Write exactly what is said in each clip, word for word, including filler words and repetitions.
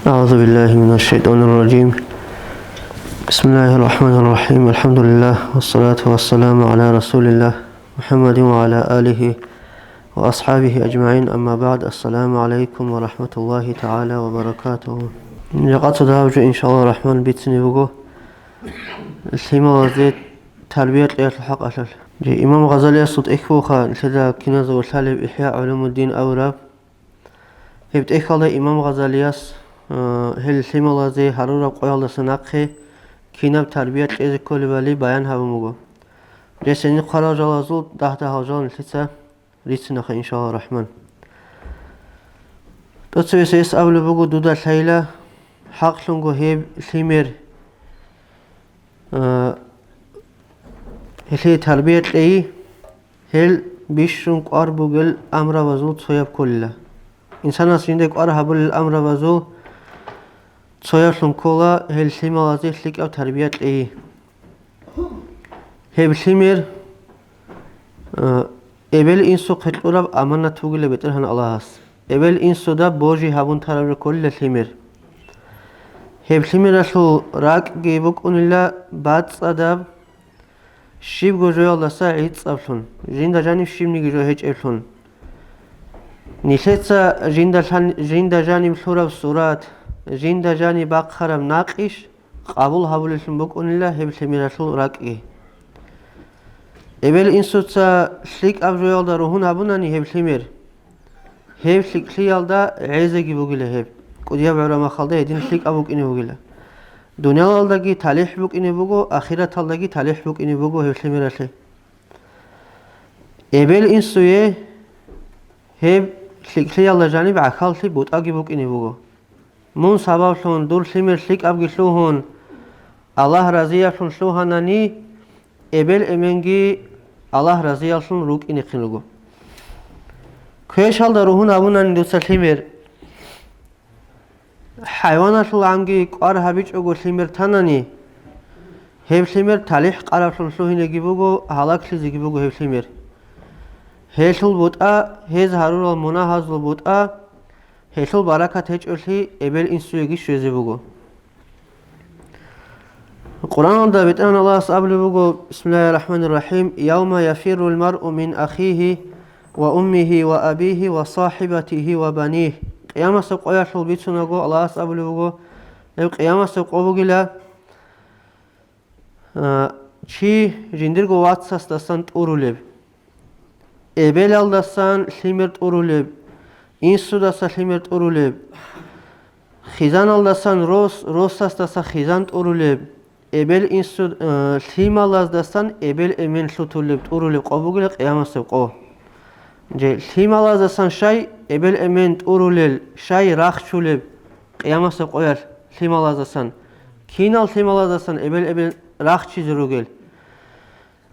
أعوذ بالله من الشيطان الرجيم. بسم الله الرحمن الرحيم. الحمد لله والصلاة والسلام على رسول الله محمد وعلى آله وأصحابه أجمعين. أما بعد. السلام عليكم ورحمة الله تعالى وبركاته. Жакъа цо дагьаб жо, иншалла рахман, бицине буго лъималазе тарбия кьеялъул хӀакъалъулъ. Жи имам Гъазалиясул тӀехь буха нилъеда киназдаго лъалеб Ихья гӀулумуддин абураб. Гьеб тӀехьалда имам Гъазалияс, э, гьел лъималазе гьарураб къоялдаса нахъе кинаб тарбия кьезе кколебали баян гьабун буго. Гьесие хъварал жалазул дагь-дагьал жал нилъеца рицинахъе, иншалла рахман. ТӀоцевесес абулеб буго дуда лъайла, хӀакълъунго гьеб лъимер, э, гьелъие тарбия кьей, гьел бищун кӀвар бугел амрабазул цояб кколила. Инсанас жинда кӀвар гьабулел амрабазул цояблъун ккола гьел лъималазе лъикӀаб тарбия кьей. Гьеб лъимер, э, эбел-инсухъе кьураб аманат бугила БетӀергьан Аллагьас. Эбел-инсуда божи гьабун тараб кколила лъимер. Гьеб лъимералъул ракӀги букӀунила бацӀцӀадаб, щибго жоялдаса гӀицӀаблъун, жинда жаниб щибниги жо гьечӀеблъун. Нилъеца жинда лъан-, жинда жаниб лъураб сурат, жинда жаниб бахъараб накъиш къабул гьабулеллъун букӀунила гьеб лъимералъул ракӀги. Эбел-инсуца лъикӀаб жоялда ругьун гьабунани гьеб лъимер, гьеб лъикӀлъиялда гӀезеги бугила гьеб, кӀудияб гӀурамахалда гьедин лъикӀаб букӀине бугила. Дуниялалдаги талихӀ букӀине буго, ахираталдаги талихӀ букӀине буго гьеб лъимералъе. Эбел-инсуе гьеб лъикӀлъиялда жаниб гӀахьаллъи бутӀаги букӀине буго. Мун сабаблъун дур лъимер лъикӀабги лъугьун, Аллагь разиялъун лъугьанани, эбел-эменги Аллагь разиялъун рукӀинехъин руго. Квешалда ругьун гьабунани дуца лъимер, хӀайваналъул гӀанги кӀвар гьабичӀого лъимер танани, гьеб лъимер талихӀ къараблъун лъугьинеги буго, гьалаглъизеги буго гьеб лъимер. Гьелъул бутӀа, гьез гьарурал мунагьазул бутӀа, гьелъул баракат гьечӀолъи эбел-инсуеги щвезе буго. Къуръаналда БетӀергьан Аллагьас абулеб буго, бисмиллагьир рахӀманир рахӀим, «Явма яфиррул маръу мин ахихи ва уммихи ва абихи ва сахибатихи ва банихи». Къиямасеб къоялъул бицунаго Аллагьас абулеб буго, гьеб къиямасеб къо бугила, а, чи жиндирго вацасдасан тӀурулеб, эбелалдасан лъимер тӀурулеб, инсудаса лъимер тӀурулеб, хизаналдасан рос, росасдаса хизан тӀурулеб, эбел-инсу-, э, лъималаздасан эбел-эмен лъутулеб, тӀурулеб къо бугила къиямасеб къо. Же лъималаздасан щай эбел-эмен тӀурулел, щай рахчулеб къиямасеб къоялъ лъималаздасан, кинал лъималаздасан эбел-эмен рахчизе ругел.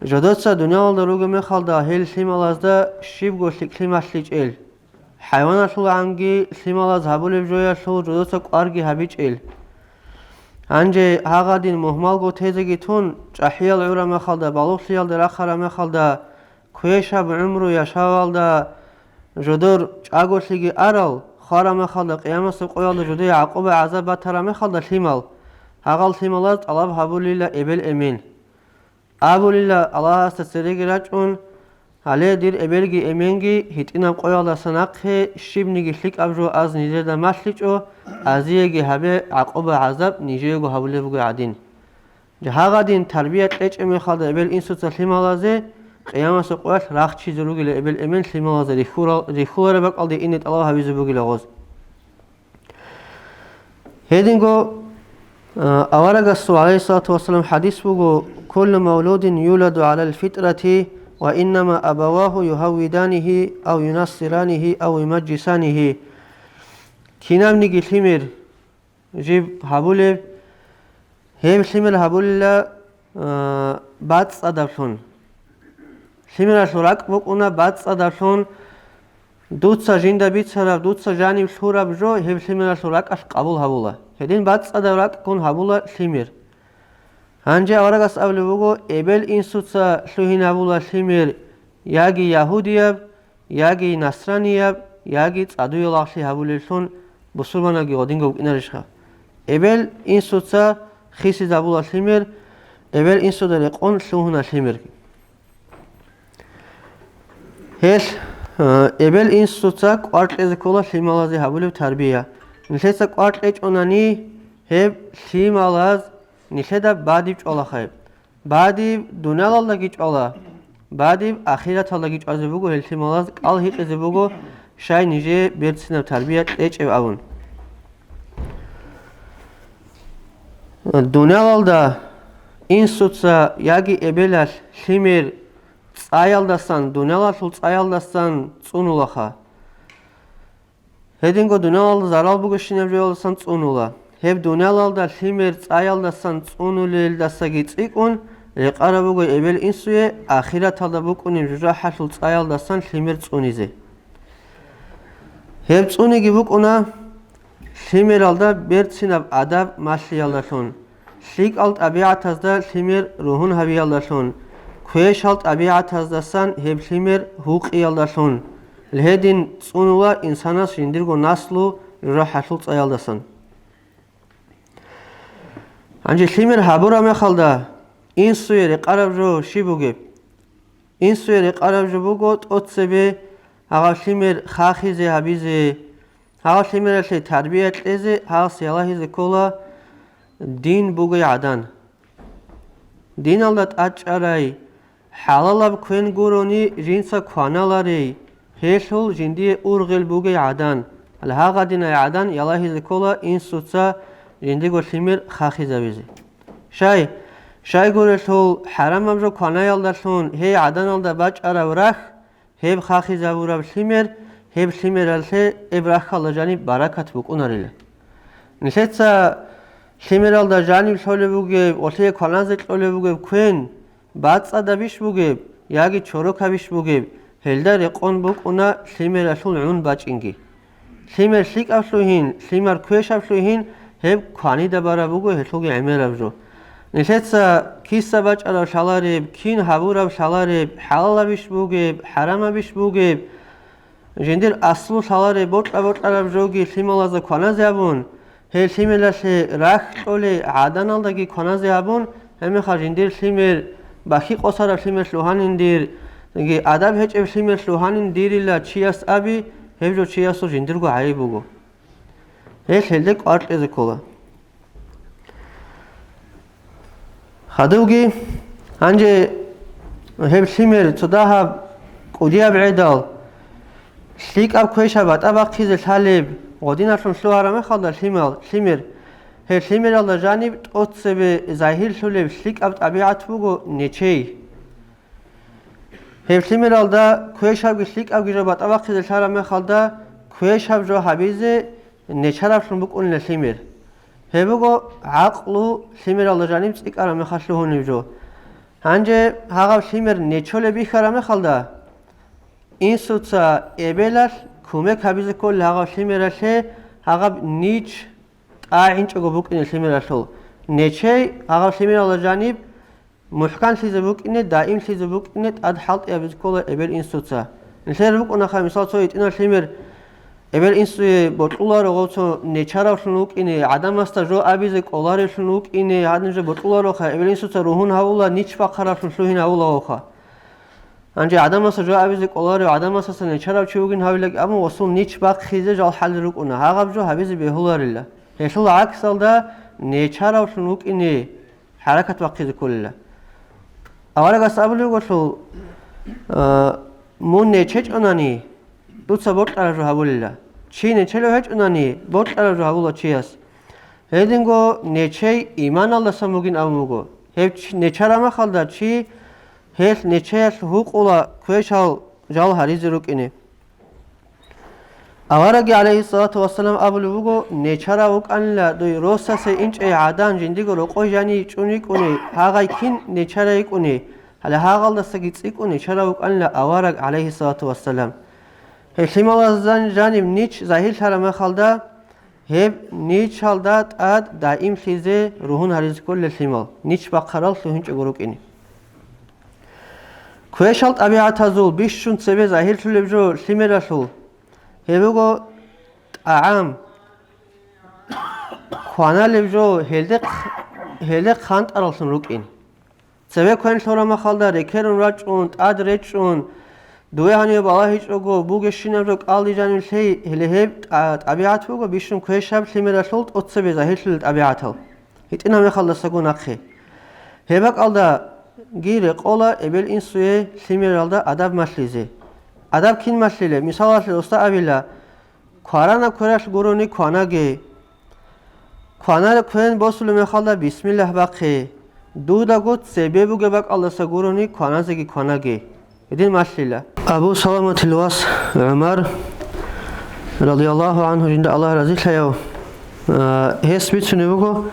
Жодоца дуниялалда ругеб мехалда гьел лъималазда щибго лъикӀлъи малъичӀел, хӀайваналъул гӀанги лъималаз гьабулеб жоялъул жодоца кӀварги гьабичӀел. Гьанже гьагъадин мухьмалго тезеги тун, чӀахӀиял гӀураб мехалда, балугълъиялде рахъараб мехалда, квешаб гӀумру яшавалда жодор чӀаголъиги арал, хвараб мехалда, къиямасеб къоялда жодое гӀакъуба-гӀазаб батараб мехалда лъимал, гьагъал лъималаз тӀалаб гьабулила эбел-эмен. Абулила Аллагьасда цереги рачӀун, гьале дир эбелги эменги гьитӀинаб къоялдаса нахъе щибниги лъикӀаб жо аз нижеда малъичӀо, азиеги гьабе гӀакъуба-гӀазаб нижеего гьабулеб буго гӀадин. Гьагъадин тарбия кьечӀеб мехалда эбел-инсуца лъималазе, къиямасеб къоялъ рахчизе ругила эбел-эмен лъималазе рихьурал-, рихьулареб бакӀалде ине тӀалаб гьабизе бугила гъоз. Гьединго, а, аварагасул, гӀалайгьиссалату вассалам, хӀадис буго: «Куллу мавлудин юладу гӀалал фитрати ва иннама абавагьу югьаввиданигьи ав юнассиранигьи ав юмаджисанигьи». Кинабниги лъимер жиб гьабулеб, гьеб лъимер гьабулила, а, бацӀцӀадаблъун. Лъимералъул ракӀ букӀуна бацӀцӀадаблъун, дуца жинда бицараб, дуца жаниб лъураб жо гьеб лъимералъул ракӀалъ къабул гьабула. Гьедин бацӀцӀадаб ракӀгун гьабула лъимер. Гьанже аварагас абулеб буго, эбел-инсуца лъугьин гьабула лъимер яги ягьудияб, яги насранияб, яги цӀадуе лагълъи гьабулеблъун бусурбанаги гъодинго букӀинарищха? Эбел-инсуца хисизабула лъимер, эбел-инсуда рекъон лъугьуна лъимерги. Гьелъ, э, эбел-инсуца кӀвар кьезе ккола лъималазе гьабулеб тарбия. Нилъеца кӀвар кьечӀонани, гьеб лъималаз нилъеда бадиб чӀвалаха гьеб. Бадиб дуниялалдаги чӀвала, бадиб ахираталдаги чӀвазе буго, гьел лъималаз кӀал гьикъизе буго, щай нижее берцинаб тарбия кьечӀеб абун. Дуниялалда инсуца яги эбелалъ лъимер цӀаялдасан, дуниялалъул цӀаялдасан цӀунулаха. Гьединго дуниялалда зарал бугебщинаб жоялдасан цӀунула. Гьеб дуниялалда лъимер цӀаялдасан цӀунулелдасаги цӀикӀкӀун рекъараб буго эбел-инсуе ахираталда букӀунеб жужахӀалъул цӀаялдасан лъимер цӀунизе. Гьеб цӀуниги букӀуна лъимералда берцинаб адаб малъиялдалъун, лъикӀал тӀабигӀатазда лъимер ругьун гьабиялдалъун, квешал тӀабигӀатаздасан гьеб лъимер гьукъиялдалъун, гьедин цӀунула инсанас жиндирго наслу жужахӀалъул цӀаялдасан. Гьанже лъимер гьабураб мехалда, инсуе рекъараб жо щиб бугеб? Инсуе рекъараб жо буго тӀоцебе гьагъаб лъимер хахизе гьабизе, гьагъаб лъимералъе тарбия кьезе, гьагъас ялагьизе ккола дин бугей гӀадан. Диналда тӀадчӀарай, хӀалалаб квен гурони жинца кваналарей, гьелъул жиндие ургъел бугей гӀадан, гьале гьагъадинай гӀадан ялагьизе ккола инсуца жиндиего лъимер хахизабизе. Щай? Щайгурелъул хӀарамаб жо кванаялдалъун гьей гӀаданалда бачӀараб рахь, гьеб хахизабураб лъимер, гьеб лъимералъе гьеб рахьалда жаниб баракат букӀунарила. Нилъеца лъимералда жаниб лъолеб бугеб, гъолъие кваназе кьолеб бугеб квен, бацӀцӀадабищ бугеб яги чорокабищ бугеб, гьелда рекъон букӀуна лъимералъул гӀун бачӀинги. Лъимер лъикӀаблъугьин, лъимер квешаблъугьин, гьеб кванида бараб буго гьелъулги гӀемераб жо. Нилъеца киса бачӀараб лъалареб, кин гьабураб лъалареб, хӀалалабищ бугеб, хӀарамабищ бугеб, жиндир аслу лъалареб бокьа-бокьараб жоги лъималазда кваназе абун, гьел лъимералъе рахь кьолей гӀаданалдаги кваназе абун, гьебмехалъ жиндир лъимер, бахи къосараб лъимер лъугьаниндир, яги адаб гьечӀеб лъимер лъугьаниндирила чияс аби, гьеб жо чиясул жиндирго гӀайиб буго. Гьел гьелде кӀвар кьезе ккола. Хадубги, гьанже гьеб лъимер цо дагьаб кӀудияб гӀедал, лъикӀаб квешаб батӀа бахъизе лъалеб, гъодиналъун лъугьараб мехалда лъимал, лъимер, гьеб лъимералда жаниб тӀоцебе загьирлъулеб лъикӀаб тӀабигӀат буго нечей. Гьеб лъимералда квешабги лъикӀабги жо батӀа бахъизе лъараб мехалда, квешаб жо гьабизе нечараблъун букӀунила лъимер. Гьеб буго гӀакълу лъимералда жаниб цӀикӀкӀараб мехалъ лъугьунеб жо. Гьанже гьагъаб лъимер нечолеб бихьараб мехалда, инсуца эбелалъ кумек гьабизе кколел гьагъаб лъимералъе, гьагъаб нич тӀагӀинчӀого букӀине лъимералъул. Нечей гьагъаб лъимералда жаниб мухӀканлъизе букӀине, даимлъизе букӀине тӀад хӀалтӀи гьабизе ккола эбел-инсуца. Нилъер рукӀунаха, мисал, цо гьитӀинаб лъимер эбел-инсуе бокьуларо гъов цо нечаравлъун вукӀине, гӀадамасда жо абизе кӀоларевлъун вукӀине, гьадин жо бокьулароха, эбел-инсуца ругьун гьавула, нич бахъаравлъун лъугьин гьавула гъовха. Гьанже гӀадамасда жо абизе кӀоларев, гӀадамасдасан нечарав чи вугин гьавилаг абун, гъосул нич бахъизе жал хӀалил рукӀуна. Гьагъаб жо гьабизе бегьуларила. Гьелъул гӀаксалда нечаравлъун вукӀине хӀаракат бахъизе кколила. Аварагас абулеб буголъул, а, мун нечечӀонани, дуца бокьараб жо гьабулила. Чи нечелев гьечӀонани, бокьараб жо гьабула чияс. Гьединго нечей иманалдасан бугин абун буго. Гьеб чи-, нечараб мехалда чи гьелъ нечеялъ гьукъула квешал жал гьаризе рукӀине. Авараги, гӀалайгьиссалату вассалам, абулеб буго: «Нечарав вукӀанила дуй росасе инчӀей гӀадан жиндиго рокъой жанив чӀун йикӀуни, гьагъай кин нечарай йикӀуни, гьале гьагъалдасаги цӀикӀкӀун нечарав вукӀанила авараг, гӀалайгьиссалату вассалам». Гьеб лъималазда жаниб нич загьирлъараб мехалда, гьеб ничалда тӀад даимлъизе ругьун гьаризе кколел лъимал, нич бахъарал лъугьинчӀого рукӀине. Квешал тӀабигӀатазул бищун цебе загьирлъулеб жо лъимералъул, гьеб буго тӀагӀам, кваналеб жо гьелде хъ-, гьелде хъантӀараллъун рукӀин. Цеве квен лъурамахалда рекерун рачӀун, тӀад речӀчӀун, дуе гьанив балагьичӀого, бугещинаб жо кӀалдижанив лъей, гьеле гьеб тӀа-, тӀабигӀат буго бищун квешаб лъимералъул тӀоцебе загьирлъулел тӀабигӀатал. ГьитӀинаб мехалдасаго нахъе. Гьеб бакӀалдаги рекъола эбел-инсуе лъимералда адаб малъизе. Адаб кин малъилеб? Мисалалъе, досда абила, кваранаб квералъ гурони кванаге. Кванареб квен босулеб мехалда бисмиллагь бахъе. Дудаго цебе бугеб бакӀалдаса гурони кваназеги кванаге. Гьедин малъила. Абу Саламатил вас ГӀумар, радияллагьу гӀанху, жинда Аллагь разилъаяв, а, гьес бицунеб буго,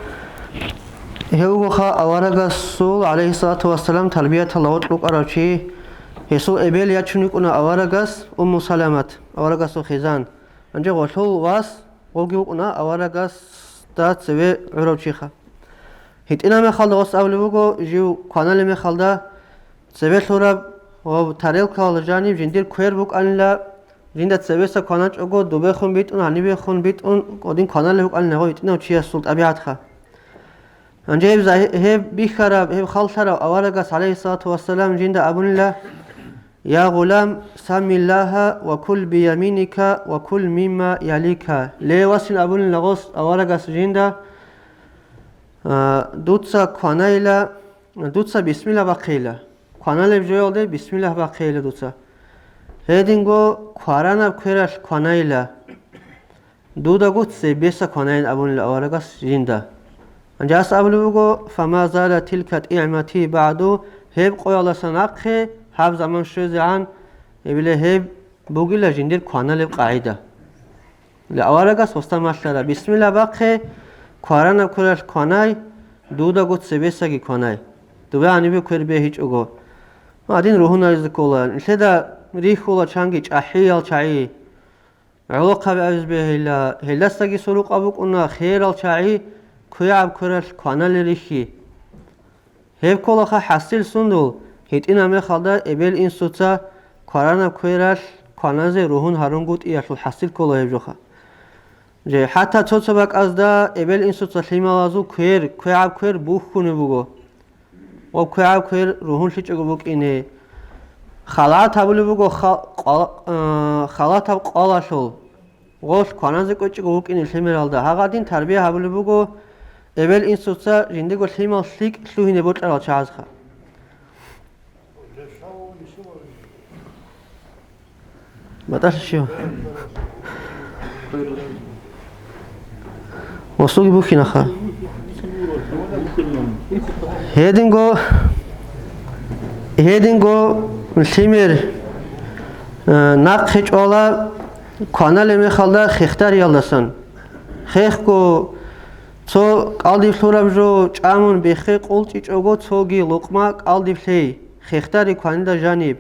гьев вугоха аварагасул, гӀалайгьиссалату вассалам, тарбияталда гъоркь рукӀарав чи, гьесул эбел ячун йикӀуна аварагас Умму Саламат, аварагасул хизан. Гьанже гъолъул вас, гъолги вукӀуна аварагасда цеве гӀурав чиха. ГьитӀинаб мехалда гъос абулеб буго, жив кваналеб мехалда цеве лъураб ва тарелкалда жаниб жиндир квер букӀанила, жинда цевеса кваначӀого, дубехун битӀун, гьанибехун битӀун, кӀодин кваналев вукӀанила гъов гьитӀинав чиясул тӀабигӀатха. Гьанже гьеб загьи-, гьеб бихьараб, гьеб халлъарав аварагас, гӀалайгьиссалату вассалам, жинда абунила: «Я гъулам, саммиллагьа ва кул бияминика ва кул мимма ялика». Ле, васин, абунила гъос аварагас жинда, а, дуца кванайила, дуца бисмилла бахъейила. Кваналеб жоялде бисмилла бахъейила дуца. Гьединго кваранаб квералъ кванайила. Дудаго цебеса кванайин абунила аварагас жинда. Гьанже гьас абулеб буго: «Фама зала тилка тӀигӀмати багӀду», гьеб къоялдаса нахъе гьаб заман щвезегӀан, гьеб-, гьеб бугила жиндир кваналеб къагӀида. Аварагас гъосда малъара: «Бисмилла бахъе, кваранаб квералъ кванай, дудаго цебесаги кванай. Дубе гьанибе квер бегьичӀого». Гьадин ругьунаризе ккола, нилъеда рихьула чанги чӀахӀиял чагӀи. ГӀолохъаби абизе бегьила, гьелдасаги сурукъаб букӀуна херал чагӀи квегӀаб квералъ кваналел рихьи. Гьеб кколаха хӀасил сундул, гьитӀинаб мехалда эбел-инсуца кваранаб квералъ кваназе ругьун гьарунгутӀиялъул хӀасил ккола гьеб жоха. Же, хӀатта цо-цо бакӀазда эбел-инсуца лъималазул квер, квегӀаб квер бухьунеб буго. Ва квегӀаб квер ругьунлъичӀого букӀине. Халат гьабулеб буго ха-, къвала-, а, халатаб къвалалъул. Гъолъ кваназе кӀвечӀого вукӀине лъимералда. Гьагъадин тарбия гьабулеб буго эбел-инсуца жиндего лъимал лъикӀ лъугьине бокьарал чагӀазха. БатӀалъи щив? Гъосулги бухьинаха. Гьединго, гьединго лъимер, э, нахъе чӀвала кваналеб мехалда хехдариялдасан. Хехго цо кӀалдиб лъураб жо чӀамун бехе къулчӀичӀого цоги лукъма кӀалдиб лъей, хехдари кванида жаниб.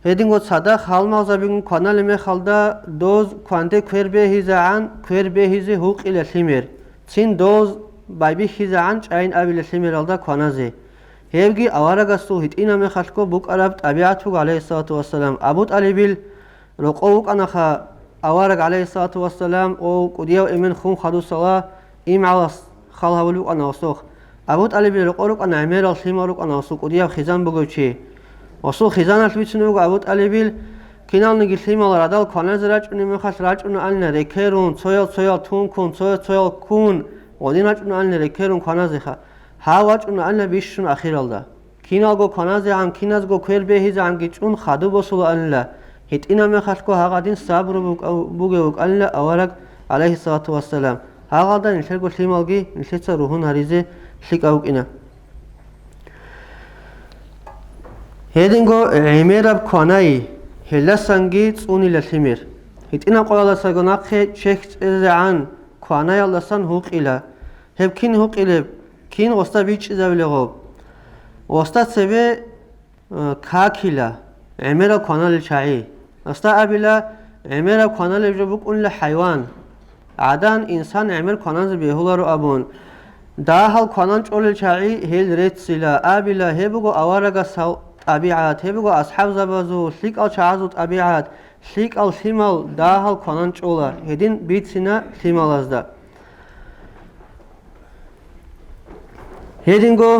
Гьединго цадахъ гьалмагъзабигун кваналеб мехалда, доз кванде квер бегьизегӀан, квер бегьизе гьукъила лъимер, цин доз байбихьизегӀан чӀайин абила лъимералда кваназе. Гьебги аварагасул гьитӀинаб мехалъго букӀараб тӀабигӀат буго, гӀалайгьиссалату вассалам. Абу ТӀалибил рокъов вукӀанаха авараг, гӀалайгьиссалату вассалам, ва кӀудияв эмен хун хадусала имгӀалас хал гьавулев вукӀана гъосухъ. Абу ТӀалибил рокъор рукӀана гӀемерал лъимал, рукӀана гъосул кӀудияб хизан бугев чи. Гъосул хизаналъ бицунеб буго Абу ТӀалибил, киналниги лъимал радал кваназе рачӀунеб мехалъ рачӀунаанила рекерун, цоял-цоял тункун, цоял-цоял ккун, гъодин рачӀунаанила рекерун кваназеха. Гьав вачӀунаанила бищун ахиралда. Киналго кваназегӀан, киназго квер бегьизегӀанги чӀун хадуб босулаанила, гьитӀинаб мехалъго гьагъадин сабру букӀав-, бугев вукӀанила авараг, гӀалайгьиссалату вассалам. Гьагъалда нилъерго лъималги нилъеца ругьун гьаризе лъикӀав вукӀина. Гьединго гӀемераб кванай, гьелдасанги цӀунила лъимер. ГьитӀинаб къоялдасаго нахъе чехь чӀезегӀан кванаялдасан гьукъила. Гьеб кин гьукъилеб? Кин гъосда бичӀчӀизабилеб гъоб? Гъосда цебе, э, какила, гӀемерал кваналел чагӀи. Гъосда абила, гӀемерал кваналеб жо букӀунила хӀайван. ГӀадан, инсан гӀемер кваназе бегьуларо абун. Дагьал кванан чӀолел чагӀи гьел реццила, абила, гьеб буго аварагасул тӀабигӀат, гьеб буго асхӀабзабазул, лъикӀал чагӀазул тӀабигӀат, лъикӀал лъимал дагьал кванан чӀола, гьедин бицина лъималазда. Гьединго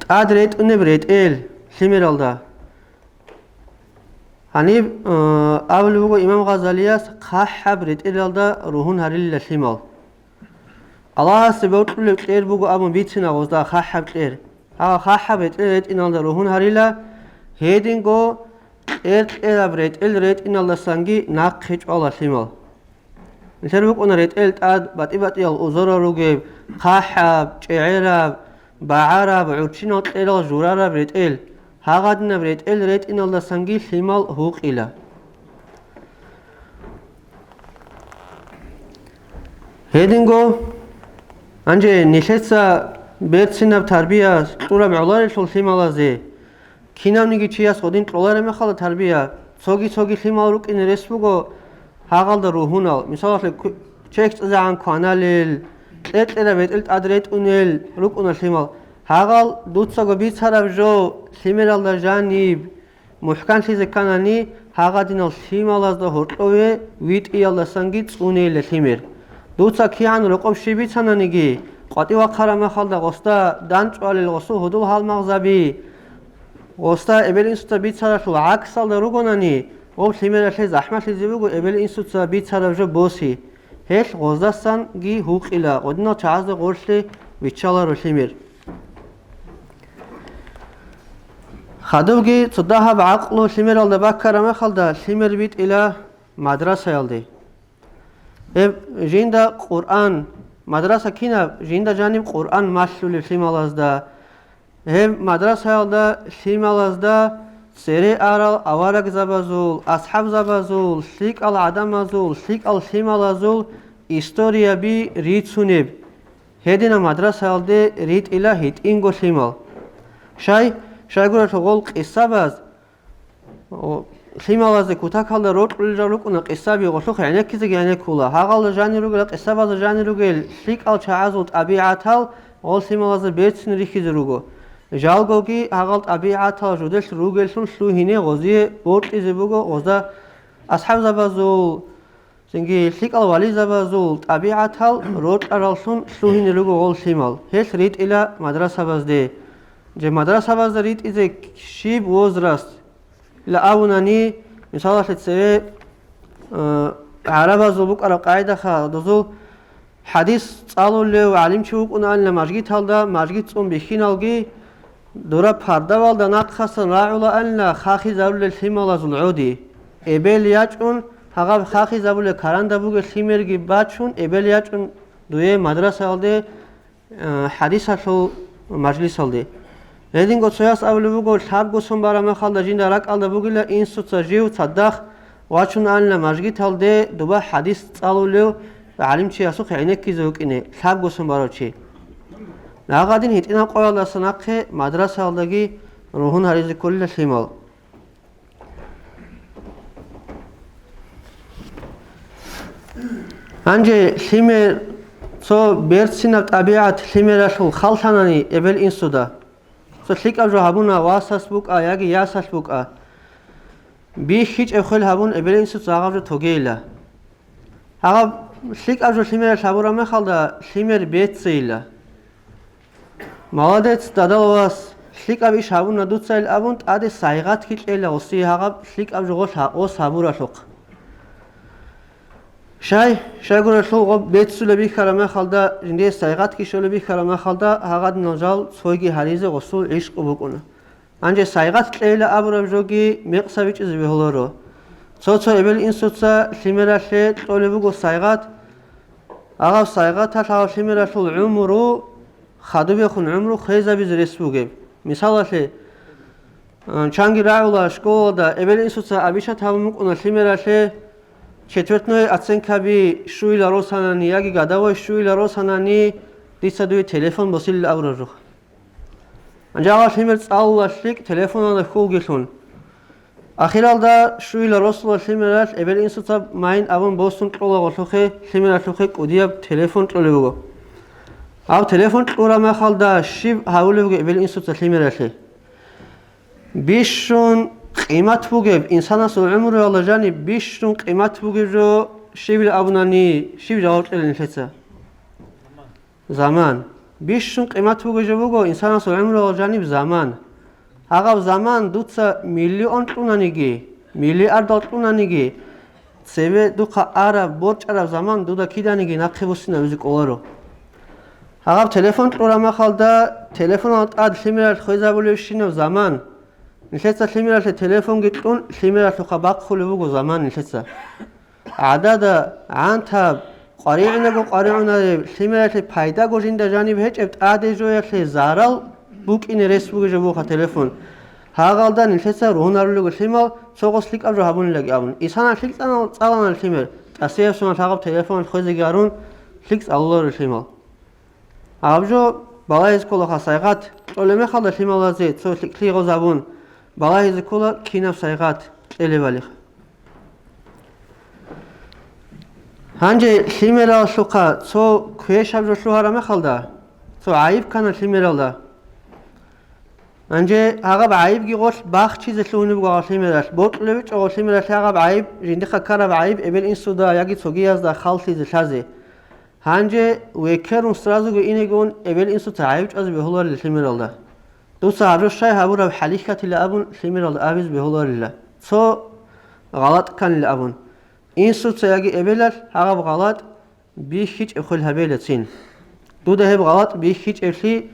тӀад ретӀунеб ретӀел лъимералда. Гьаниб, э, абулеб буго имам Гъазалияс, хъахӀаб ретӀелалда ругьун гьарилила лъимал. Аллагьасе бокьулеб кьер буго абун бицина гъозда хъахӀаб кьер. Гьа, хъахӀаб ретӀел ретӀиналда ругьун гьарила, гьединго кьер кьераб ретӀел ретӀиналдасанги нахъе чӀвала лъимал. Нилъер букӀуна ретӀел тӀад батӀи-батӀиял узорал ругеб, хъахӀаб, чӀегӀераб, багӀараб, гӀурччинал кьерал журараб ретӀел. Гьагъадинаб ретӀел ретӀиналдасанги лъимал гьукъила. Гьединго, гьанже нилъеца берцинаб тарбия кьураб гӀоларелъул лъималазе, кинавниги чияс гъодин кьолареб мехалда тарбия, цоги-цоги лъимал рукӀине рес буго гьагъалда ругьунал. Мисалалъе, ку-, чехь цӀезегӀан кваналел, кьекьераб ретӀел тӀад ретӀунел рукӀуна лъимал. Гьагъал дуцаго бицараб жо лъимералда жаниб мухӀканлъизе кканани, гьагъадинал лъималазда гьоркьове витӀиялдасанги цӀунейилла лъимер. Дуца кигӀан рокъоб щиб бицананиги, къватӀив вахъараб мехалда гъосда данчӀвалел гъосул гьудул-гьалмагъзаби, гъосда эбел-инсуца бицаралъул гӀаксалда ругонани, гъоб лъимералъе захӀмалъизе буго эбел-инсуца бицараб жо боси. Гьелъ гъоздасанги гьукъила, гъодинал чагӀазда гъорлъе биччаларо лъимер. Хадубги цо дагьаб гӀакълу лъимералда баккараб мехалда лъимер битӀила мадрасаялде. Гьеб жинда Къуръан, мадраса кинаб, жинда жаниб Къуръан малъулеб лъималазда. Гьеб мадрасаялда лъималазда цере арал аварагзабазул, асхӀабзабазул, лъикӀал гӀадамазул, лъикӀал лъималазул историяби рицунеб. Гьединаб мадрасаялде ритӀила гьитӀинго лъимал. Щай, щайгурелъул гъол къисабаз, о, лъималазе кутакалда рокьулел жал рукӀуна къисаби, гъолъухъ гӀенеккизеги гӀенеккула. Гьагъалда жанир ругел, къисабазда жанир ругел лъикӀал чагӀазул тӀабигӀатал гъол лъималазе берцин рихьизе руго. Жалгоги гьагъал тӀабигӀатал жуделъ ругеллъун лъугьине гъозие бокьизе буго, гъозда асхӀабзабазул, цинги лъикӀал вализабазул тӀабигӀатал рокьараллъун лъугьине руго гъол лъимал, гьелъ ритӀила мадрасабазде. Же мадрасабазда ритӀизе щиб возраст? Ила абунани, мисалалъе цеве, э, гӀарабазул букӀараб къагӀидаха, дозул хӀадис цӀалулев гӀалимчи вукӀунаанила мажгиталда, мажгит цӀун бихьиналги, дора пардавалда нахъасан рагӀулаанила хахизарулел лъималазул гӀоди. Эбел ячӀун, гьагъаб хахизабулел каранда бугел лъимерги бачун, эбел ячӀун дуе мадрасаялде, э, хӀадисалъул мажлисалде. Гьединго цояс абулеб буго, лъабго сон бараб мехалда жинда ракӀалда бугила инсуца жив цадахъ вачунаанила мажгиталде дуба хӀадис цӀалулев гӀалимчиясухъе гӀенеккизе вукӀине, лъабго сон барав чи. Гьагъадин гьитӀинаб къоялдаса нахъе мадрасаялдаги ругьун гьаризе кколила лъимал. Гьанже лъимер, цо берцинаб тӀабигӀат лъимералъул халлъанани эбел-инсуда. Цо лъикӀаб жо гьабуна, васас букӀа яги ясалъ букӀа. БихьичӀеб хвел гьабун, эбел-инсуца гьагъаб жо тогейила. Гьагъаб лъикӀаб жо лъимералъ гьабураб мехалда, лъимер бецейила. Молодец, дадал вас, лъикӀаб иш гьабуна дуцайил абун, тӀаде сайгъатги кьела гъосие гьагъаб лъикӀаб жо гъос гьа-, гъос гьабуралъухъ. Щай, щайгурелъул гъоб беццулеб бихьараб мехалда, жиндие сайгъатги щолеб бихьараб мехалда, гьагъадинал жал цойги гьаризе гъосул гӀишкъу букӀуна. Гьанже сайгъат кьейила абураб жоги мекъса бичӀчӀизе бегьуларо. Цо-цо эбел-инсуца лъимералъе кьолеб буго сайгъат. Гьагъаб сайгъаталъ гьав лъимералъул гӀумру, хадубехун гӀумру хвезабизе рес бугеб. Мисалалъе, а, чанги рагӀула школалда, эбел-инсуца обещать гьабун букӀуна лъимералъе, четвертной оценкаби щуйила росанани яги годовой щуйила росанани, дица дуе телефон босилила абураб жо. Гьанже гьав лъимер цӀалула лъикӀ телефоналда хьулгилъун. Ахиралда щуйила росула лъимералъ эбел-инсуца майин абун босун кьола гъолъухъе, лъимералъухъе кӀудияб телефон кьолеб буго. Гьав телефон кьураб мехалда щиб гьавулеб буго эбел-инсуца лъимералъе? Бищун къимат бугеб, инсанасул гӀумруялда жаниб бищун къимат бугеб жо щибил абунани, щиб жаваб кьела нилъеца? Заман. Бищун къимат бугеб жо буго инсанасул гӀумруялъ жаниб заман. Гьагъаб заман дуца миллион кьунаниги, миллиардал кьунаниги, цебе духъа араб, борчӀараб заман дуда киданиги нахъе буссинабизе кӀоларо. Гьагъаб телефон кьураб мехалда, телефонал тӀад лъимералъ хвезабулебщинаб заман. Нилъеца лъимералъе телефонги кьун, лъимералъухъа бахъулеб буго заман нилъеца. ГӀадада, гӀантаб, къваригӀунаго къваригӀунареб, лъимералъе пайдаго жинда жаниб гьечӀеб тӀаде жоялъе зарал букӀине рес бугеб жо бугоха телефон. Гьагъалда нилъеца ругьунарулего лъимал цо гъос лъикӀаб жо гьабунилаги абун. Исана лъикӀ цӀалана лъимер, тӀасияб соналъ гьагъаб телефоналъ хвезеги гьарун, лъикӀ цӀалуларо лъимал. Гьаб жо балагьизе кколаха сайгъат, кьолеб мехалда лъималазе цо лъикӀлъи гъозабун, балагьизе ккола кинаб сайгъат кьелебали. Гьанже лъимералъухъа цо квешаб жо лъугьараб мехалда, цо гӀайиб ккана лъимералда. Гьанже гьагъаб гӀайибги гъолъ бахчизе лъугьунеб буго гьав лъимералъ, бокьулеб гьечӀо гъав лъимералъе гьагъаб гӀайиб, жиндихъа ккараб гӀайиб эбел-инсуда яги цогиязда халлъизе лъазе. Гьанже векерун сразуго инегун эбел-инсуца гӀайиб чӀвазе бегьуларила лъимералда. Дуца гьаб жо щай гьабураб хӀалихьатила абун лъимералда абизе бегьуларила, цо гъалатӀ кканила абун. Инсуца яги эбелалъ гьагъаб гъалатӀ бихьичӀеб хвел гьабейла цин. Дуда гьеб гъалатӀ бихьичӀеблъи,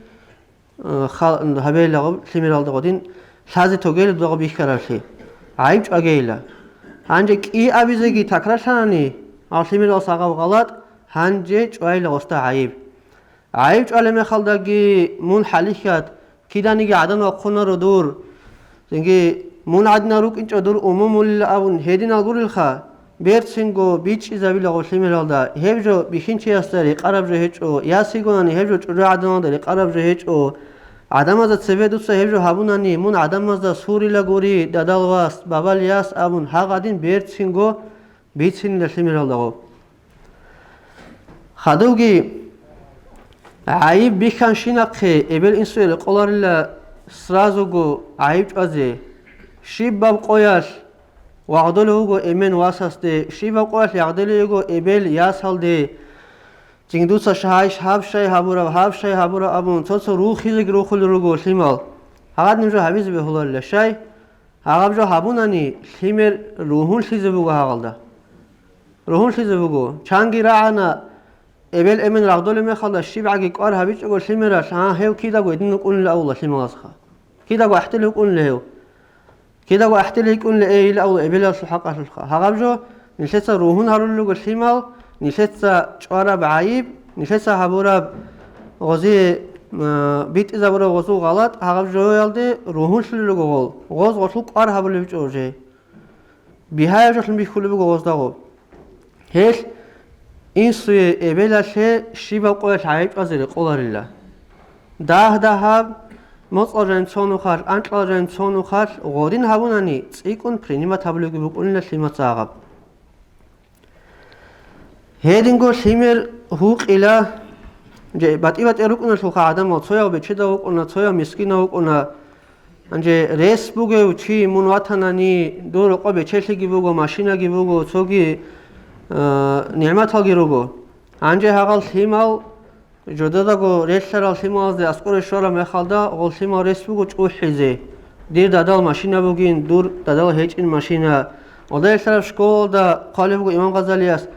э, ха-, гьабейлаго лъимералда гъодин лъазе тогейила дуда гъо бихьараблъи. ГӀайиб чӀвагейила. Гьанже кӀи абизеги такрарлъанани, гьав лъимералъ гьагъаб гъалатӀ, гьанже чӀвайила гъосда гӀайиб. ГӀайиб чӀвалеб мехалдаги мун хӀалихьат, киданиги гӀадан вахъунаро дур. Цинги мун гӀадинал рукӀинчӀо дур умумулила абун гьединал гурелха, берцинго бичӀчӀизабила гъов лъимералда, гьеб жо бихьинчиясда рекъараб жо гьечӀо, ясигонани гьеб жо чӀужугӀаданалда рекъараб жо гьечӀо. ГӀадамазда цебе дуца гьеб жо гьабунани, мун гӀадамазда сурила гури, дадал вас, бабал яс абун, гьагъадин берцинго бицинила лъимералда гъов. Хадубги гӀайиб бихьанщинахъе эбел-инсуе рекъоларила сразуго гӀайиб чӀвазе. Щибаб къоялъ вагъдулев вуго эмен васасде, щибаб къоялъ ягъдулев вуго эбел ясалде. Цинги дуца шагьайш гьаб щай гьабураб, гьаб щай гьабураб абун, цо-цо рухизеги рухулел руго лъимал. Гьагъадин жо гьабизе бегьуларила щай? Гьагъаб жо гьабунани, лъимер ругьунлъизе буго гьагъалда. Ругьунлъизе буго. Чанги рагӀана, эбел-эмен рагъдолеб мехалда щибгӀаги кӀвар гьабичӀого лъимералъ, гьа, гьев кидаго гьедин вукӀунила авула лъималазха. Кидаго ахӀтил вукӀунила гьев. Кидаго ахӀтил йикӀунила эйила авула эбелалъул хӀакъалъулъха. Гьагъаб жо нилъеца ругьун гьарулел руго лъимал, нилъеца чӀвараб гӀайиб, нилъеца гьабураб гъозие, м, битӀизабураб гъозул гъалатӀ, гьагъаб жоялде ругьунлъулел руго гъол. Гъоз гъолъул кӀвар гьабулеб чӀо жей. Бигьаяб жолъун бихьулеб буго гъозда гъоб. Гьелъ инсуе эбелалъе щибаб къоялъ гӀайиб чӀвазе рекъоларила. Дагь-дагьаб, моцӀал жайнцонухъалъ, анкьал жайнцонухъалъ гъодин гьабунани, цӀикӀкӀун принимат гьабулебги букӀунила лъимаца гьагъаб. Гьединго лъимер гьукъила, же батӀи-батӀи рукӀуналъулха гӀадамал, цояв бечедав вукӀуна, цояв мискинав вукӀуна. Гьанже рес бугев чи мун ватанани, дур рокъо бечелъиги буго, машинаги буго, цоги, э, нигӀматалги руго. Гьанже гьагъал лъимал, жодедаго релълъарал лъималазде аскӀоре щвараб мехалда, гъол лъимал рес буго чӀухӀизе. Дир дадал машина бугин, дур дадал гьечӀин машина. Гъолда релълъараб школалда хъвалеб буго Имам Гъазалияс,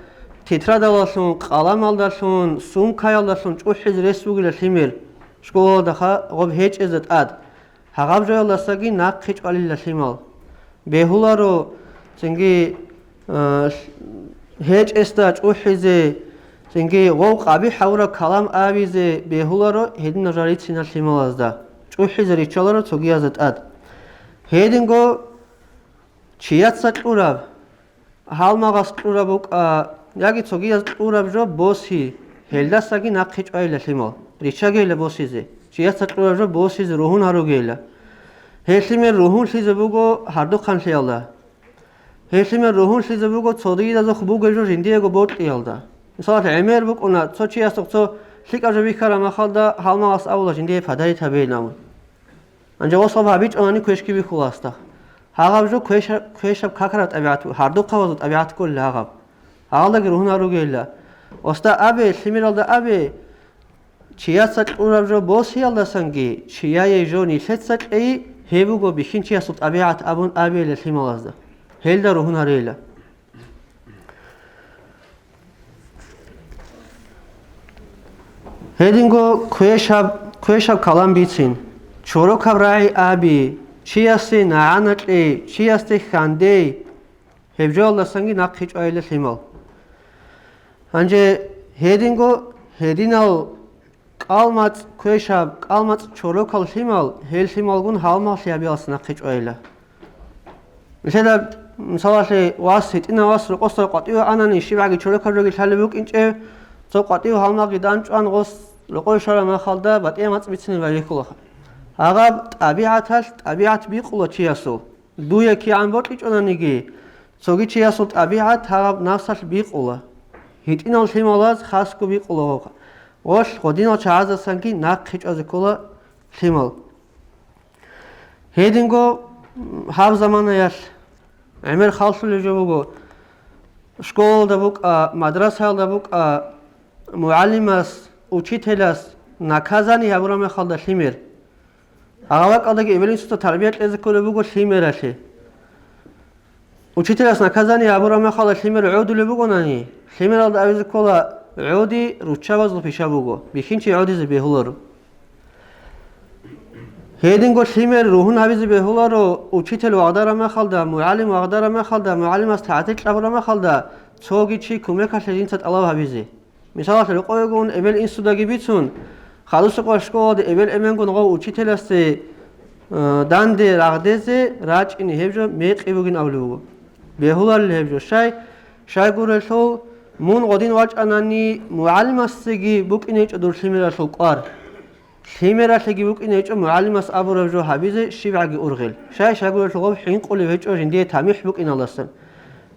тетрадалдалъун, къаламалдалъун, сумкаялдалъун чӀухӀизе рес бугила лъимер, школалдаха гъоб гьечӀезе тӀад. Гьагъаб жоялдасаги нахъе чӀвалила лъимал. Бегьуларо, цинги, а, гьечӀесда чӀухӀизе, цинги гъов къабихӀ гьавураб калам абизе бегьуларо гьединал жал рицинал лъималазда, чӀухӀизе риччаларо цогиязда тӀад. Гьединго чияца кьураб, гьалмагъас кьураб букӀа, яги цогияз кьураб жо боси, гьелдасаги нахъе чӀвайила лъимал. Риччагейила босизе, чияца кьураб жо босизе ругьун гьаругейила. Гьелъимер ругьунлъизе буго гьардухъанлъиялда. Гьелъимер ругьунлъизе буго цогидазухъ бугеб жо жиндиего бокьиялда. Мисалалъе, гӀемер букӀуна, цо чиясухъ цо лъикӀаб жо бихьараб махалда гьалмагъас абула жиндие подарить гьабейилан. Гьанже гъосаб гьабичӀо гьани квешги бихьула гьасда. Гьагъаб жо квеша-, квешаб какараб тӀабигӀат, гьардухъабазул тӀабигӀат кколила гьагъаб. Гьагъалдаги ругьун гьаругейилла. Осда абе, лъимералда абе, Чияца кьураб жо босиялдасанги чияе жо нилъеца кьей, гьеб буго бихьинчиясул тӀабигӀат абун абейила лъималазда. Гьелда ругьун гьарейила. Гьединго квешаб, квешаб калам бицин, чорокаб рагӀи аби, чиясе нагӀана кьей, чиясде хьандей, гьеб жоялдасанги нахъе чӀвайила лъимал. Гьанже гьединго гьединал кӀалмацӀ квешаб, кӀалмацӀ чорокал лъимал, гьел лъималгун гьалмагълъи гьабиялдаса нахъе чӀвайила. Нилъеда, мисалалъе, вас, гьитӀинав вас рокъосда къватӀиве анани, щибгӀаги чорокаб жоги лъалеб букӀинчӀеб, цо къватӀив гьалмагъги данчӀван гъос рокъове щвараб махалда батӀияб мацӀ бицинеб байбихьулаха. Гьаб тӀабигӀаталъ тӀабигӀат бикъула чиясул. Дуе кигӀан бокьичӀонаниги, цоги чиясул тӀабигӀат гьаб нафсалъ бикъула. ГьитӀинал лъималаз хасго бикъула гъо-, гъолъ гъодинал чагӀаздасанги нахъе чӀвазе ккола лъимал. Гьединго гьаб заманаялъ гӀемер халлъулеб жо буго, школалда букӀа, мадрасаялда букӀа, мугӀалимас, учителас наказание гьабураб мехалда лъимер. Гьагъаб бакӀалдаги эбел-инсуца тарбия кьезе кколеб буго лъимералъе. Учителас наказание гьабураб мехалда лъимер гӀодулеб бугонани, лъимералда абизе ккола гӀоди руччабазул пиша буго, бихьинчи гӀодизе бегьуларо. Гьединго лъимер ругьун гьабизе бегьуларо, учитель вагъдараб мехалда, мугӀалим вагъдараб мехалда, мугӀалимас тагӀзир кьабураб мехалда, цоги чи кумекалъе жинца тӀалаб гьабизе. Мисалалъе, рокъовегун эбел-инсудаги бицун, хадусеб къоялъ школалде эбел-эменгун гъов учителасде, э, данде рагъдезе рачӀине гьеб жо мекъи бугин абулеб буго. Бегьуларел гьеб жо щай, щайгурелъул, мун гъодин вачӀанани, мугӀалимасдеги букӀине гьечӀо дур лъимералъул кӀвар. Лъимералъеги букӀине гьечӀо мугӀалимас абураб жо гьабизе щибгӀаги ургъел. Щай, щайгурелъул гъоб хӀинкъулеб гьечӀо жиндие тамихӀ букӀиналдасан.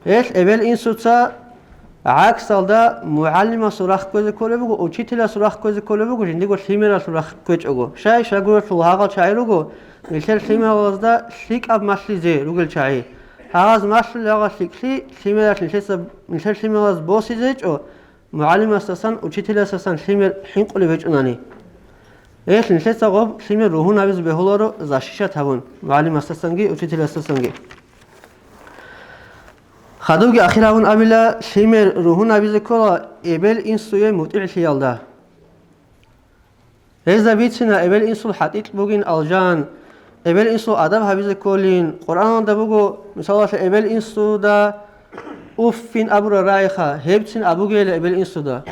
Гьелъ эбел-инсуца гӀаксалда мугӀалимасул рахъ кквезе кколеб буго, учителасул рахъ кквезе кколеб буго, жиндиего лъимералъул рахъ кквечӀого. Щай, щайгурелъул гьагъал чагӀи руго, нилъер лъималазда лъикӀаб малъизе ругел чагӀи. Гьагъаз малъулеб гьагъал лъикӀлъи лъимералъ нилъеца, нилъер лъималаз босизе гьечӀо, мугӀалимасдасан, учителасдасан лъимер хӀинкъулеб гьечӀонани. Гьелъ нилъеца гъоб лъимер ругьун гьабизе бегьуларо защищать гьабун, мугӀалимасдасанги учителасдасанги. Хадубги ахир гьабун абила, лъимер ругьун гьабизе ккола эбел-инсуе мутӀигӀлъиялда. Гьезда бицина эбел-инсул хӀатӀикь бугин алжан, эбел-инсул адаб гьабизе кколин. Къуръаналда буго, мисалалъе, эбел-инсуда уффин абураб рагӀиха, гьебцин абугейила эбел-инсуда.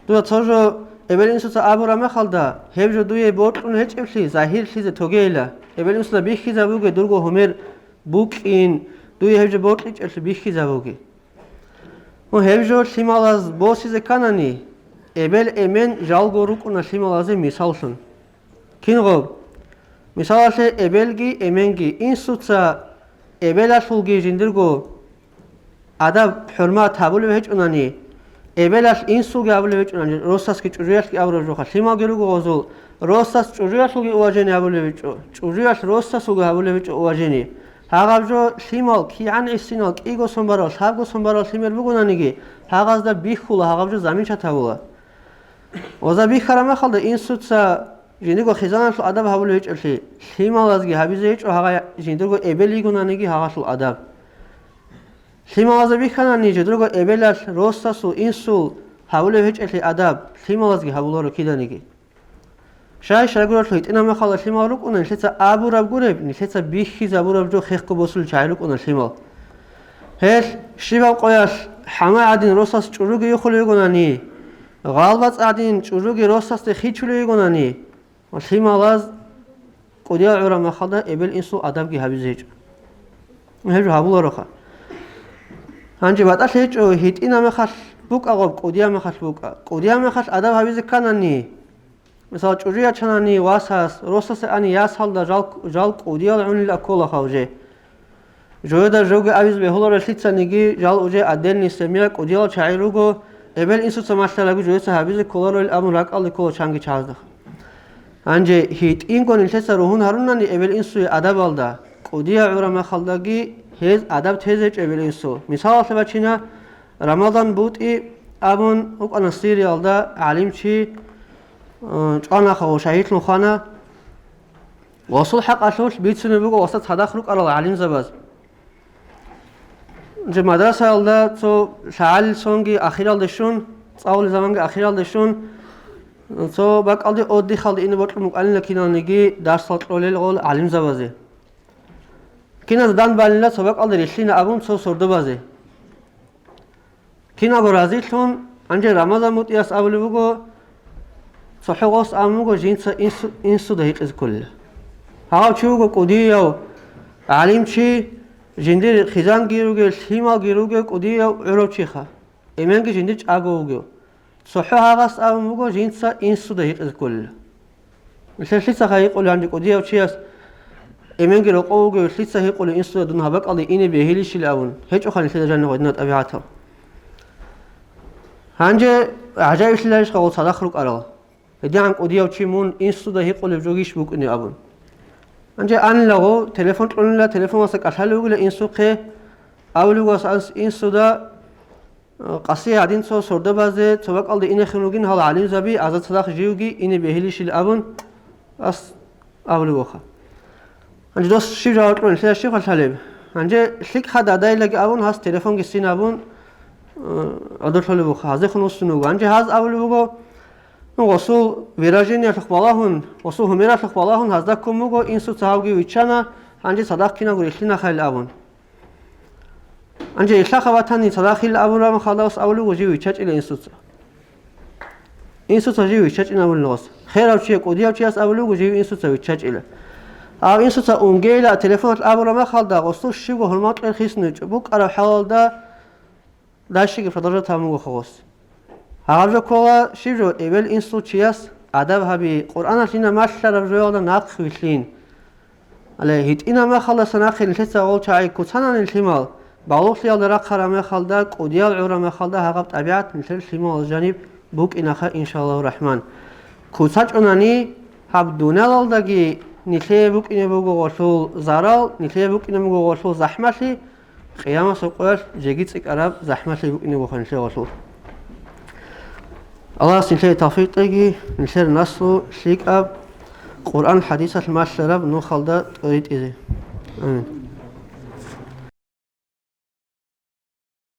Дуда цо жо эбел-инсуца абураб мехалда, гьеб жо дуе бокьун гьечӀеблъи загьирлъизе тогейила, эбел-инсуда бихьизабуге дурго гьумер букӀин, дуе гьеб жо бокьичӀеблъи бихьизабуге. Гьеб жо лъималаз босизе кканани, эбел-эмен жалго рукӀуна лъималазе мисаллъун. Кингъуб? Мисалалъе, эбелги эменги, инсуца эбелалъулги жиндирго адаб-хӀурмат гьабулеб гьечӀунани, эбелалъ инсулги гьабулеб гьечӀунани, росасги чӀужуялъги абураб жоха, лъималги руго гъозул, росас чӀужуялъулги уважение гьабулеб гьечӀо, чӀужуялъ росасулги гьабулеб гьечӀо уважение. Гьагъаб жо лъимал кигӀан гӀисинал, кӀиго сон барал, лъабго сон барал лъимер бугонаниги, гьагъазда бихьула, гьагъаб жо заминчат гьабула. Оза бихьараб мехалда инсуца жиндирго хизаналъул адаб гьабулеб гьечӀолъи, лъималазги гьабизе гьечӀо гьагъа жиндирго эбел йигонаниги гьагъалъул адаб. Лъималазда бихьанани жиндирго эбелалъ росасул, инсул гьабулеб гьечӀолъи адаб, лъималазги гьабуларо киданиги. Щай-щайгуралъул гьитӀинаб мехалда лъимал рукӀуна, нилъеца абураб гуреб, нилъеца бихьизабураб жо хехго босулел чагӀи рукӀуна лъимал. Гьелъ щибаб къоялъ хӀама гӀадин росас чӀужуги юхулев йигонани, гъалбацӀ гӀадин чӀужуги росасде хичулев йигонани, лъималаз кӀудиял гӀураб мехалда эбел-инсул адабги гьабизе гьечӀо. Гьеб жо гьабулароха. Гьанже батӀалъи гьечӀо, гьитӀинаб мехалъ букӀа гъоб, кӀудияб мехалъ букӀа. КӀудияб мехалъ адаб гьабизе кканани, мисал, чӀужу ячанани васас, росасе ани ясалда жал, жал кӀудиял гӀунила кколаха уже. Жояда жоги абизе бегьуларо лъицаниги, жал уже отдельный семья, кӀудиял чагӀи руго, эбел-инсуца малъарабги жояца гьабизе кколароил абун ракӀалде ккола чанги чагӀазда. Гьанже гьитӀинго нилъеца ругьун гьарунани эбел-инсуе адабалда, кӀудиял гӀураб мехалдаги гьез адаб тезе гьечӀо эбел-инсул. Мисалалъе бачина, Рамадан БутӀи абун вукӀана Сириялда гӀалимчи, э, чӀванаха ва шагьидлъун хвана. Гъосул хӀакъалъулъ бицунеб буго гъосда цадахъ рукӀарал гӀалимзабаз. Жо мадрасаялда цо лъагӀалил сонги ахиралде щун, цӀалулел заманги ахиралде щун, цо бакӀалде отдыхалде ине бокьун букӀанила киналниги дарсал кьолел гъол гӀалимзабазе. Киназда данбанила цо бакӀалде рилълъина абун цо сордо базе. Киналго разилъун, гьанже Рамазан мутӀигӀас абулеб буго, цохӀо гъос абун буго, жинца инсу-, инсуда гьикъизе кколила. Гьав чи вуго кӀудияв гӀалимчи, жиндир хъизанги ругев, лъималги ругев кӀудияв гӀурав чиха. Эменги жиндир чӀаго вугев. ЦохӀо гьагъас абун буго, жинца инсуда гьикъизе кколила. Нилъер лъицаха гьикъулев гьанже кӀудияв чияс, эменги рокъов вугев, лъица гьикъулев инсуда дун гьаб бакӀалде ине бегьилищил абун, гьечӀоха нилъеда жанир гъодинал тӀабигӀатал. Гьанже гӀажаиблъиларищха гъол цадахъ рукӀарал? ГьедигӀан кӀудияв чи мун инсуда гьикъулеб жогищ букӀине абун. Гьанже анилаго, телефон кьунила, телефонаса кӀалъалев вугила инсухъе, абулев вуго ас инсуда, Къаси гьадин цо сордабазе цо бакӀалде инехин ругин гьал гӀалимзаби, аза цадахъ живги ине бегьилищил абун, ас абулев вуха. Гьанже дос щиб жаваб кьун, лъила щиб хъалъалеб? Гьанже лъикӀха дадайлаги абун, гьас телефонги син абун, э, гӀодорлъулев вуха, гьазехун вуссун вуго. Гьанже гьаз абулев вуго, ну, гъосул выражениялъухъ балагьун, гъосул гьумералъухъ балагьун гьазда ккун буго, инсуца гьавги виччана, гьанже цадахъ кинабго рилълъинахъайил абун. Гьанже илъаха ватани цадахъ хӀилла абураб мехалда гъос абулев вуго жив виччачӀила инсуца. Инсуца жив виччачӀин абулин гъос. Херав чи, кӀудияв чияс абулев вуго жив инсуца виччачӀила. Гьав инсуца унгейила телефоналъ абураб мехалда гъосул щибго гьурмал кьер хисун вичӀо букӀараб хӀалалда дальшеги продолжать гьабун буго гъос. Гьаб жо ккола щиб жо эбел инсул чияс адаб гьаби, Къуръаналъина малъараб жоялда нахъ вилълъин. Гьале, гьитӀинаб мехалдаса нахъе нилъеца гъол чагӀи куцанани лъимал, балугълъиялда рахъараб мехалда, кӀудиял гӀураб мехалда гьагъаб тӀабигӀат нилъер лъималаз жаниб букӀинаха, иншаллагьу рахӀман. КуцачӀунани гьаб дуниялалдаги нилъее букӀине буго гъолъул зарал, нилъее букӀине буго гъолъул захӀмалъи, Къиямасеб къоялъ жеги цӀикӀкӀараб захӀмалъи букӀине буго нилъее гъолъул. Аллагьас нилъее тавфикъ кьеги, нилъер наслу лъикӀаб, Къуръан-хӀадисалъ малъараб нухалда тӀоритӀизе. Амин.